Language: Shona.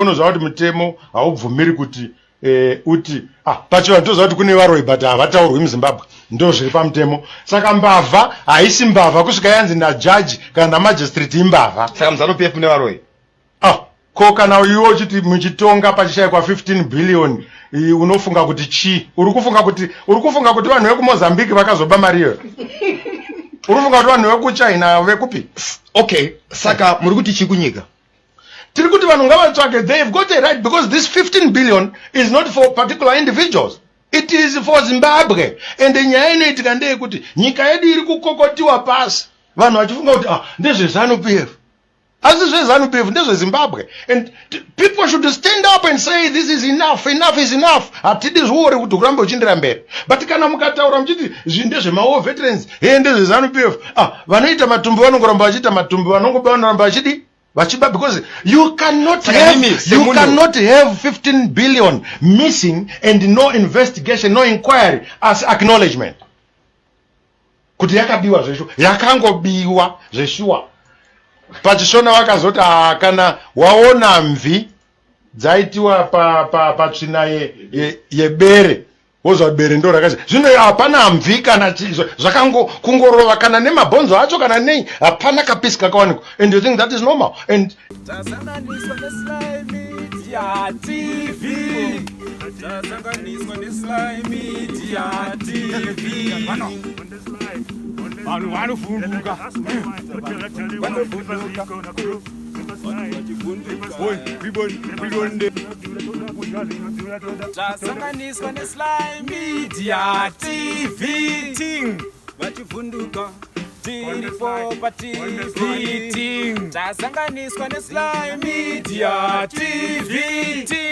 Unoziva kuti mutemo haubvumiri kuti uti pachivanhu toziva kuti kune varoyi, but havataurwi muZimbabwe, ndo zviri pamutemo. Saka mbavha haisi mbavha kusvika yanzi najaji kana namagistrate imbavha. Saka muZANU PF mune varoyi? Ah, ko kana iwe uchiti muchitonga pachishayikwa 15 billion, unofunga kuti chii? Uri kufunga kuti vanhu vekuMozambique vakazoba mari iyoyo? Uri kufunga kuti vanhu vekuChina, vekupi? Okay, saka muri kuti chii kunyika? Tiri kuti vanhu ngavatsvake. They've got a right, because this 15 billion is not for particular individuals, it is for Zimbabwe. And nyaya inoitika ndeyekuti nyika yedu iri kukokotiwa pasi, vanhu vachifunga kuti ndezveZANU PF, asi zveZANU PF ndezveZimbabwe. And people should stand up and say, "This is enough, enough is enough." Hatidi zviore kuti urambe uchiendera mberi. But kana mukataura muchiti zvi ndezvemawar veterans, he ndezveZANU PF, vanoita matumbi vanongoramba vachiita matumbi, vanongoba vanoramba vachidi vachiba, because you cannot have 15 billion missing and no investigation, no inquiry, as acknowledgement kuti yakabiwa zveshuwa, yakangobiwa zveshuwa. PachiShona vakazoti, kana waona mvi dzaitiwa patsvina yebere, wozva bere ndo rakazi. Zvino hapana mvi kana zvakango kungorova kana nemabhonzo acho kana nei, hapana kapisi kakawanikwa. And you think that is normal? And Tasanganiswa neSly Media TV, tasanganiswa neSly Media TV. Vanhu vanovhunduka, vanovhunduka. Tasanganiswa neSly Media TV ting, vachivhunduka tiripo paTV ting. Tasanganiswa neSly Media TV ting.